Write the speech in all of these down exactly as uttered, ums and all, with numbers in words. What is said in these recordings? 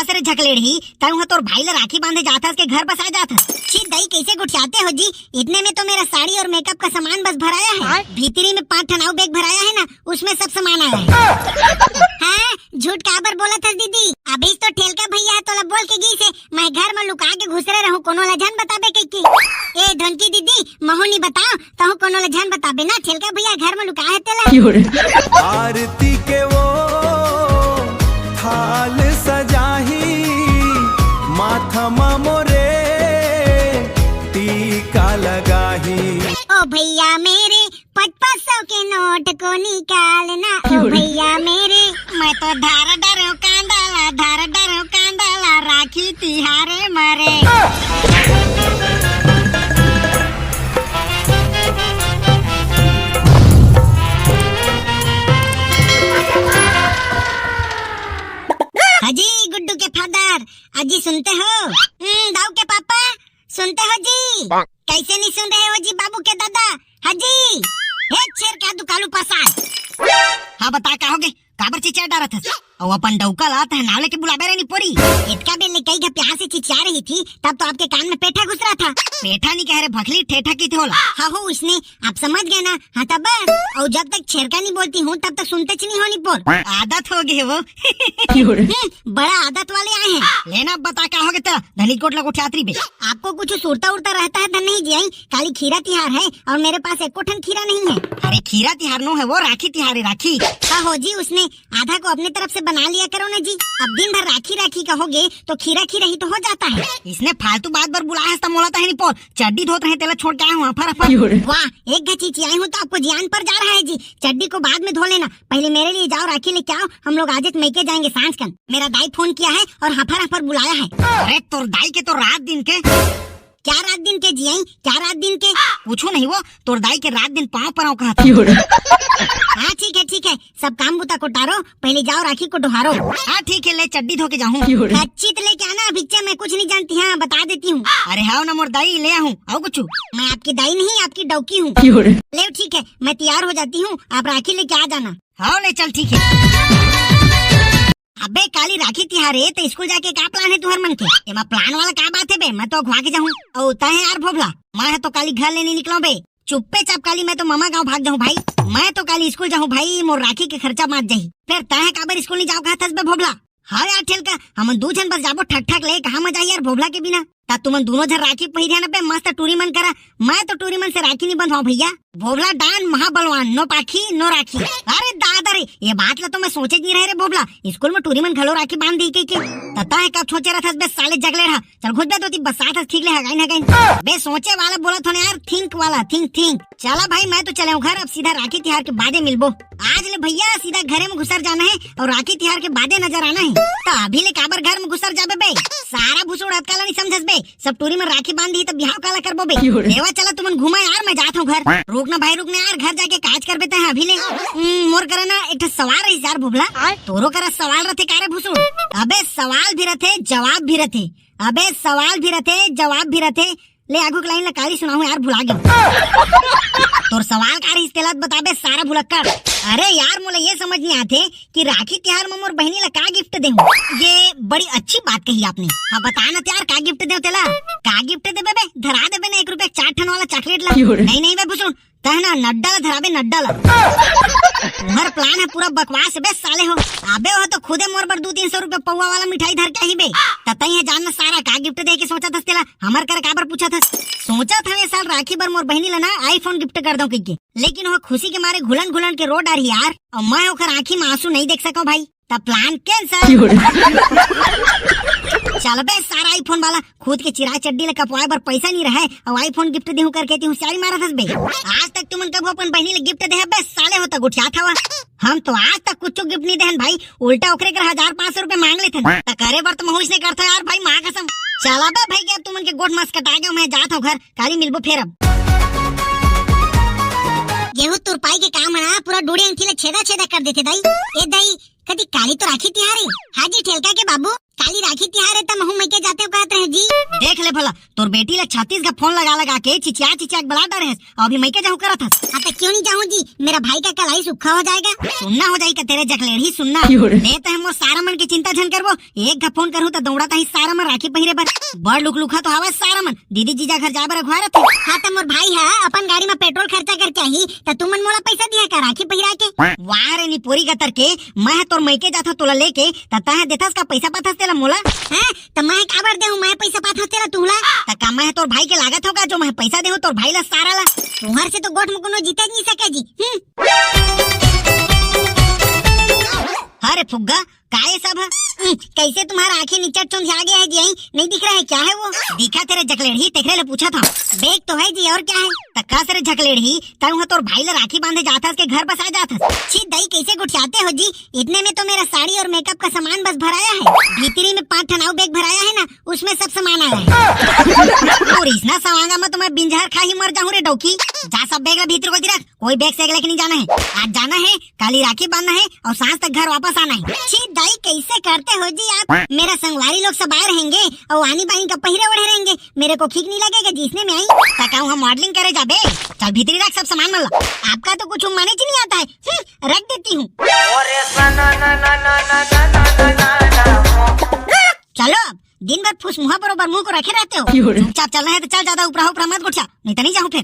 तेरे झकलेड़ ही, तैं ह तोर भाई ला राखी बांधे जात हस के घर बसा जात हस। छी दाई, कैसे गोठियाते हो जी? इतने में तो मेरा साड़ी और मेकअप का सामान बस भराया है। भीतरी में पाँच ठन अउ बैग भराया है ना, उसमें सब सामान आया है। हाँ, झूठ काबर बोलत हस दीदी? अभी तो ठेलका भैया ह तोला बोल के गीस हे, मैं घर में लुका के घुसरे रहूं, कोनो ला झन बताबे कहिके। ए ढोनकी दीदी, महू नी बताओ, तहु कोनो ला झन बताबे ना, ठेलका भैया घर में लुका हे तेला। आरती के वो थाल सजाही, माथा मा मोरे टीका लगाही। ओ भैया मेरे, पच पच सौ के नोट को निकालना, ओ भैया मेरे। मैं तो धार डरो कांदाला, धार डरो कांदाला, राखी तिहारे मरे। हाँ जी, गुड्डू के फादर, अजी सुनते हो? हम्म, दाऊ के पापा, सुनते हो जी? कैसे नहीं सुन रहे हो जी, बाबू के दादा? हाँ जी, हे छेर का दुकालू पसार। हाँ, बता, का होगे? काबर चिचिया डारत हस? अउ अपन डौका ला तह नाव लेके बुलाबे रहे नी पोरी। इतका बेर ले कई घ प्यार से चिचिया रही थी, तब तो आपके कान में पेठा घुस रहा था। पेठा नी कहे रे भखली, ठेठा की थे होला। हाँ हो, उसने, आप समझ गए ना? हाँ, तब बस। अउ जब तक छेरका नी बोलती हूँ, तब तक सुनते च नी हो नी पोर। आदत हो गई वो। हम्म, बड़ा आदत वाले आए हैं। लेना, बता, का होगे तेला? धनी कोट ला गोठियात रही बे। आपको कुछ सुरता उरता रहता है धन नहीं जी आई? काली खीरा तिहार है और मेरे पास एको ठन खीरा नहीं है। अरे, खीरा तिहार नो है वो, राखी तिहार है, राखी। का हो जी, उसने आधा को अपने तरफ से बना लिया करो ना जी। अब दिन भर राखी राखी कहोगे तो खीरा खीरा ही तो हो जाता है। इसने फालतू बात बर बुलाया हस त मोला तहे नी पोर, चड्डी धोत रहे तेला छोड़ के आया हूँ, हफर हफर। वाह, एक घ चिचियाई हूँ तो आपको जियान पर जा रहा है जी। चड्डी को बाद में धो लेना, पहले मेरे लिए जाओ, राखी लेके आओ, हम लोग आज मइके जाएंगे सांझ कन। मेरा दाई फोन किया है और हफर हफर बुलाया है। अरे, तोर दाई के तो रात दिन के। क्या रात दिन के जी आई? क्या रात दिन के? पूछू नहीं वो, तोर दाई के रात दिन पाँव पराव कहा था। हाँ, ठीक है, ठीक है, सब काम बुता को टारो, पहले जाओ राखी को डोहारो। हाँ, ठीक है, ले चड्डी धो के जाहूँ। खच्चित लेके आना, अभिच्चे मैं कुछ नहीं जानती, हाँ, बता देती हूँ। अरे हाव ना मोर दाई, ले आहूँ, अउ कुछ? मैं आपकी दाई नहीं, आपकी डौकी हूँ। ले ठीक है, मैं तैयार हो जाती हूँ, आप राखी लेके आ जाना। हाव, ले चल, ठीक है। अबे, काली राखी तिहार हे, त स्कूल जाके का plan हे तुहर मन के? एमा plan वाला का बात हे बे? मैं तो अघवा के जाहूँ। अउ तैं हे यार भोभला, मैं ह तो काली घर ले नी निकलौं बे। चुप्पे चाप काली मैं तो ममा गाँव भाग जाहूँ भाई। मैं तो काली स्कूल जाहूँ भाई, मोर राखी के खर्चा बाँच जाही। फेर तैं ह काबर स्कूल नी जाव कहत हस बे भोभला? हाँ यार ठेलका, हमन दू झन बस जाबो ठक ठक ले, कहाँ मजा आही यार भोभला के बिना। त तुमन दूनों झन राखी पहिरे न बे, मस्त टूरी मन करा। मैं तो टूरी मन से राखी नी बंधवाऊं भैया। भोभला डान महाबलवान, नो पाखी नो राखी। अरे दादा रे, ये बात ला तो मैं सोचे नी रहे रे भोभला, स्कूल में टूरी मन घलो राखी बांध दी कहिके। त तैं ह कब सोचे रहथस बे साले जगलेढ़ा? चल घुस बे धोती, बरसात हस खींच ले हगाइन हगाइन। बे सोचे वाला बोलत हों न यार, think वाला, think, think। चला भाई, मैं तो चले हूँ घर, अब सीधा राखी तिहार के बादे मिलबो। आज ले भैया सीधा घरे में घुसर जाना हे अउ राखी तिहार के बादे नजर आना हे। त अभी ले काबर घर में घुसर जाबे बे? सारा भुसुड़ अतका ला नी समझस बे। सब टूरी मन राखी बांध दिही त बिहाव काला करबो बे? देवा चला तुमन घूमा यार, मैं जात हूँ घर। रुक ना भाई, रुक ना यार, घर जाके काज करबे तैं ह अभी ले। हम्म, मोर करा ना एक ठो सवाल रहिस यार भोभला। तोरो करा सवाल रथे का रे भुसुड़? अबे सवाल भी रथे, जवाब भी रथे। अबे सवाल भी रथे, जवाब भी रथे। ले आगू के line ला काली सुनाहूँ यार, भुला गेंव। तोर सवाल का रहिस तेला त बता बे सारा भुलक्कड़। अरे यार, मोला ये समझ नी आथे कि राखी तिहार म मोर बहिनी ला का gift देहूँ। ये बड़ी अच्छी बात कही आपने। हाँ बता ना त यार, का gift देहूँ तेला? का gift देबे बे? धरा देबे ना एक रुपया के चार ठन वाला chocolate ला। नहीं नहीं बे भुसुड़, तैं ह ना नड्डा ला धराबे, नड्डा ला। तुम्हर plan ह पूरा बकवास हे बे साले हो। अबे वो तो खुदे मोर बर दू तीन सौ रुपया पौवा वाला मिठाई धर के आही बे। त तैं ह जान ना सारा का gift दे के सोचत हस तेला, हमर करा काबर पूछत हस? सोचत हँव ए साल राखी बर मोर बहिनी ला ना iPhone gift कर दौं कहिके, लेकिन वो खुशी के मारे घुलन घुलन के रो डारही यार, अउ मैं ओकर आँखी म आँसू नहीं देख सकौं भाई। त plan cancel। चल बे सारा iPhone वाला, खुद के चिराय चड्डी ला कपवाय बर पैसा नी रहय अउ iPhone gift देहूँ करके एती होशियारी मारत हस बे। आज तक तुमन कभू अपन बहिनी ला gift दे हव बे साले हो त गोठियात हव। हम तो आज तक कुछू gift नी देहन भाई, उल्टा ओकरे करा हजार पाँच सौ रुपया मांग लेथन। त करे बर तो महूँ इसने करथौं यार भाई, माँ कसम। चला बे भाई, अब तुमन के गोठ मांस कटा गेंव, मैं जात हौं घर, काली मिलबो फेर अब। गेहूं तुरपाई के काम ह ना पूरा डूड़े अंगठी ला छेदा छेदा कर देथे दाई। ए दाई, कती काली तो राखी तिहार हे। हाँ जी ठेलका के बाबू, काली राखी तिहार हे त महू मइके जातेंव कहत रहेंव जी। देख ले भला, तोर बेटी ला छत्तीस घा फोन लगा लगा के चिचिया चिचिया के बला डारे हस, अउ अभी मइके जाहूं करत हस। हाँ त क्यों नहीं जाहूं जी, मेरा भाई का कलाई सूखा हो जाएगा। सुन्ना हो जाही का तेरे जकलेड़ही, सुन्ना। ले तैं मोर सारा मन के चिंता झन करबो, एक घा फोन करहूं त दौड़त आही सारा मन राखी पहिरे बर। बड़ लुकलुका तो हवय सारा मन, दीदी जीजा घर जाए बर अघुवारत हे। हाँ त मोर भाई ह अपन गाड़ी म पेट्रोल खर्चा करके आही, त तुमन मोला पैसा दिहा का राखी पहिरा के? वाह रे निपोरी गतर के, मैं ह तोर मइके जाथंव तोला लेके, त तैं ह देथस का पैसा पाथस तेला मोला? हैं? त मैं काबर देहूं, मैं पैसा पाथंव तेला तुमला? त का मैं ह तोर भाई के लागत हंव का जो मैं पैसा देहूं तोर भाई ला सारा ला? तुंहर से तो गोठ म कोनो जीते नहीं सके जी। हम्म। अरे फुग्गा, का ये सब है? हम्म, कैसे तुम्हारा आंखें नीचे चुंधिया गया है जी? नहीं दिख रहा है, क्या है वो? दिखा तेरे जकलेड़ही, तेकरे ले पूछा था। बैग तो है जी, और क्या है? त का से रे जकलेड़ही, तैं उहाँ तोर भाई ला राखी बांधे जात हस के घर बसा जात हस? छी दई, कैसे गुठियाते हो जी? इतने में तो मेरा साड़ी और मेकअप का सामान बस भराया है, भीतरी में पांच ठन अउ बैग भराया है ना, उसमें सब सामान आया है। तोर इसना सवांगा में तो मैं बिंजहर खा ही मर जाहूं रे डौकी। जा सब बैग ला भीतरी कोती रख, कोई बैग सैग लेके नहीं जाना है। आज जाना है, काली राखी बांधना है और सांझ तक घर वापस आना है। छी दाई, कैसे करते हो जी आप? मेरा संगवारी लोग सब आए रहेंगे और आनी बानी का पहिरे ओढ़े रहेंगे, मेरे को ठीक नहीं लगेगा जी इसने में आई। त का उहाँ मॉडलिंग करे जाबे? चल भीतरी रख सब सामान मन ला। आपका तो कुछ माने च नहीं आता है। हम्म, रख देती हूँ। चलो अब, दिन भर फुसमुहा बरोबर मुंह को रखे रहते हो। चुपचाप चलना है तो चल, ज्यादा उपरा उपरा मत गुठिया, नहीं तो नहीं जाहूं फिर।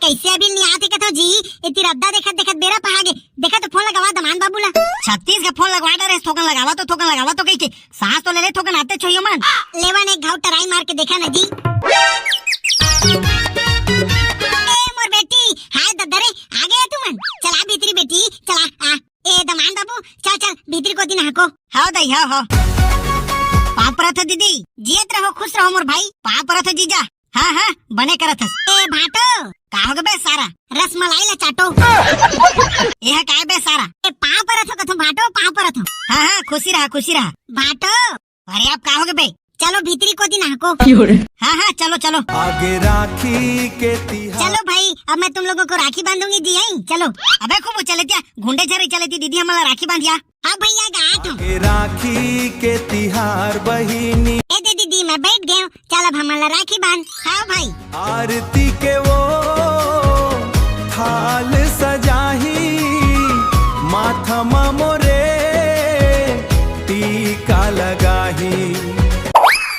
कैसे अभी नहीं आते कथो जी, इतनी रद्दा देखत देखत बेरा पहागे। देखा तो फोन लगावा दमान बाबू ला। छत्तीस घा फोन लगवा डारे, थोकन लगावा तो, थोकन लगावा तो कहिके। सांस तो ले ले थोकन, आते छोइयो मन। लेवन एक घाव टराई मार के देखा ना जी। ए मोर बेटी, हाय दद्दा रे, आ गया तुमन। चला भीतरी बेटी, चला आ। ए दमान बाबू, चल चल भीतरी कोती नहाको। हाव दाई, हाव, हाव। पाँव परत हो दीदी। जियत रहो, खुश रहो मोर भाई। पाँव परत हो जीजा। हाँ, हाँ, बने करत हस। ए भाटो। का होगे बे सारा? रसमलाई ला चाटो। एहा काय बे सारा? ए पाँव परत हो कथो भाटो, पाँव परत हो। हाँ, हाँ, खुशी रहा, खुशी रहा। भाटो। अरे अब का होगे बे? चलो भीतरी कोती नहाको। हाँ, हाँ, चलो, चलो। आगे राखी के तिहार। चलो भाई, अब मैं तुम लोगों को राखी बांधूंगी जी, आई चलो। अबे खूब चले त्या, घुंडे झरे चले ती दीदी, हमला राखी बांधिया। हाँ भैया, गा तो। आगे राखी के तिहार बहिनी। ए दे दीदी, मैं बैठ गया हूँ, चल अब हमला राखी बांध। हाँ भाई। आरती के वो थाल सजाही, माथा मा मोरे टीका लगाही।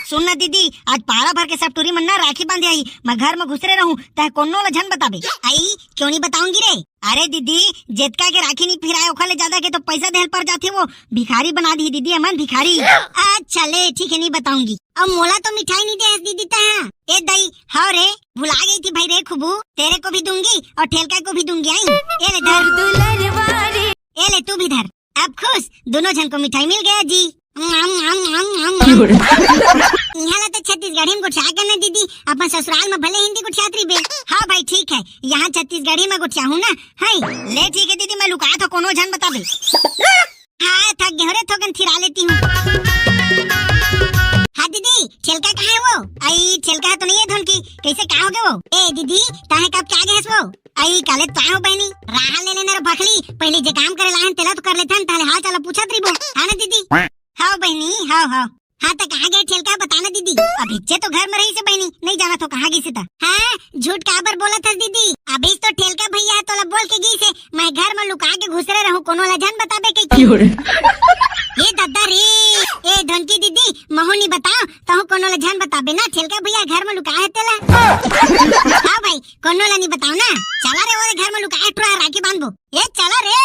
सुन ना दीदी, आज पारा भर के सब टूरी मन ना राखी बांधे आही, मैं घर में घुसरे रहूं, तह कोनो ला झन बताबे। आई, क्यों नहीं बताऊंगी रे? अरे दीदी, जेतका के राखी नहीं फिराए, ओखर ले ज्यादा के तो पैसा देहल पर जाथे वो। भिखारी बना दी दीदी, अमन भिखारी। अच्छा ले, ठीक है, नहीं बताऊंगी। अब मोला तो मिठाई नहीं दे हस दीदी तैं। ए दई, हाँ रे, भुला गई थी भाई रे खुबू। तेरे को भी दूंगी और ठेलका को भी दूंगी, आई। ये ले धर। ए ले, तू भी धर। अब खुश, दोनों झन को मिठाई मिल गया जी। आम, आम, आम, आम, आम। इहाँ ला तो छत्तीसगढ़ी में गोठिया करना दीदी, अपन ससुराल में भले हिंदी गोठियात रहिबे। हाँ भाई, ठीक है, यहाँ छत्तीसगढ़ी में गोठियाहूँ ना, है। ले ठीक है दीदी, मैं लुकात हँव, कोनो झन बताबे। हाँ, थक गए हो रे, थोकन थिरा लेती हूँ। हाँ दीदी, ठेलका कहाँ है वो? आई, ठेलका तो नहीं है धन की, कैसे का हो गए वो? ए दीदी, ताहे कब क्या गए वो? आई काले तो आयो बहनी, राह ले लेना रे भखली, पहले जे काम करे लाहन तेला तो कर लेथन, ताले हाल चाल पूछत रहिबो, है ना दीदी? हाँ बहनी, हाँ, हाँ। हाँ, त कहाँ गए ठेलका, बता ना दीदी। अभिच्चे तो घर में रहिसे बहनी, नहीं जाना तो कहाँ गइसे त। हाँ, झूठ काबर बोलत हस दीदी? अभी तो ठेलका भैया ह तोला बोल के गइसे, मैं घर में लुका के घुसरे रहूं, कोनो ला झन बताबे कहिके। ए दादा रे, ए धनकी दीदी, महू नहीं बताओ, तहु कोनो ला झन बताबे ना, ठेलका भैया घर में लुका है तेला। हाँ भाई, कोनो ला नहीं बताओ ना। चला रे, वो घर में लुका है, टुरा राखी बांधबो। ए चला रे।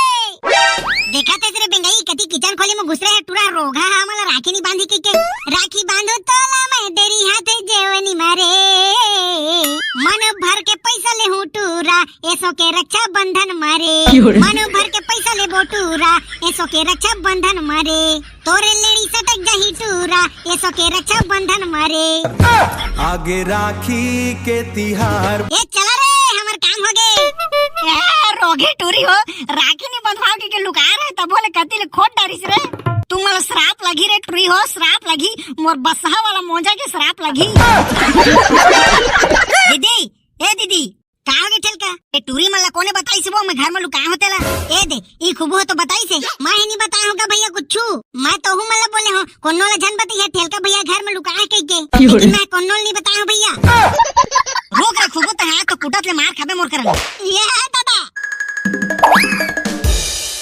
देखा थे रे बेंगई, कती किचन खोली में घुसरे है टुरा रोगहा, हमला राखी नहीं बांधी कहिके। राखी बांधो तोला मैं देरी हाथे जेवनी मारे। मन भर के पैसा ले हूँ टुरा, एसो के रक्षाबंधन मारे। मन भर के पैसा लेबो टुरा, एसो के रक्षाबंधन मारे। तोरे लेड़ी सटक जाही टूरा, एसो के रक्षाबंधन मारे। आगे राखी के तिहार। ए चला रे, हमर काम हो गे। ए, रोगी टूरी हो, राखी नहीं बंधवाओ के, के लुका रहे, तब बोले कती ले खोट डारिस रे। तू मोला श्राप लगी रे टूरी हो, श्राप लगी, मोर बसहा वाला मोजा के श्राप लगी। दीदी, ए दीदी, का हो गे ठेलका? ए टूरी मन ला कोने बताइस वो मैं घर में लुकाए हों तेला? ए दे, ई खुबू ह तो बताइस हे। मैं ही नहीं बताए हों का भैया कुछू। मैं तो हूँ मतलब बोले हों, कोनो ला झन बताइस हे ठेलका भैया घर में लुकाए कह के। लेकिन मैं कोनो ला नहीं बताए हों भैया। रुक रे खुबू, तैं आज तो कुटत ले मार खाबे मोर करा ले। ये है दादा।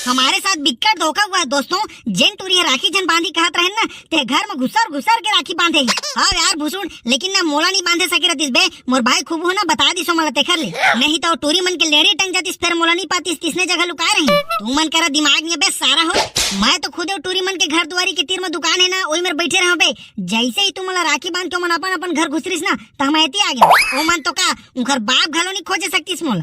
हमारे साथ बिक्कट धोखा हुआ है दोस्तों। जेन टूरी ह राखी झन बांधी कहत रहेन ना, ते घर में घुसर घुसर के राखी बांधे। हाँ यार भुसुड़, लेकिन ना मोला नहीं बांधे सके रहतिस बे। मोर भाई खुबू ह ना बता दिस हे मोला तेखर ले। नहीं तो टूरी मन के लेड़े टंग जातिस, फेर मोला नहीं पातिस किसने जगह लुकाए रही। तुमन करा दिमाग नहीं हे बे सारा हो। मैं तो खुदे टूरी मन के घर दुआरी के तीर में दुकान हे ना, ओही मेर बैठे रहों बे। जैसे ही तुमन ला राखी बांध के ओमन अपन अपन घर घुसरिस ना, त मैं एती आ गेंव। ओमन तो का, उंकर बाप घलो नहीं खोजे सकतिस मोला।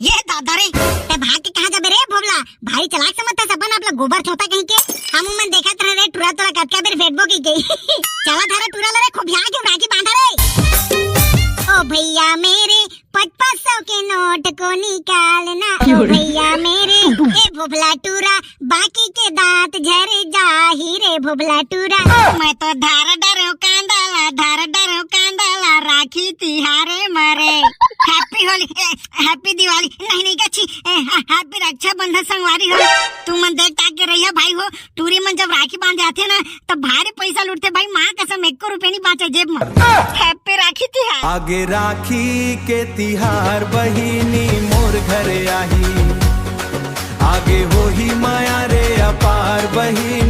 ये दादा रे, तैं भाग के कहाँ जाबे रे भोभला? भारी चालाक समझथस अपन आप ला गोबर थोता कहीं के। हम उमन देखत रहे रे टूरा तोला कतका बेर भेटबो कहि के। चला धरा टूरा ला रे, खूब यहाँ के राखी बांधा रे। ओ भैया मेरे, पाँच पाँच सौ के नोट को निकालना। ओ भैया मेरे, ए भोभला टूरा, बाकी के दांत झर जाही रे भोभला टूरा। मैं तो धार डरेंव कांदा ला, धार डरेंव कांदा ला, राखी तिहारे मरे। Happy होली, ए, Happy दिवाली, नहीं, नहीं, कच्छी, ए, ह-, Happy रक्षाबंधन संगवारी हो। तुमन देख ताक के रहिया भाई हो, टूरी मन जब राखी बांधे आथे ना, तब भारी पैसा लूटथे भाई, माँ कसम, एको रुपया नहीं बांचे जेब में। Happy राखी तिहार। आगे राखी के तिहार बहिनी मोर घरे आही, आगे होही माया रे अपार बहिनी।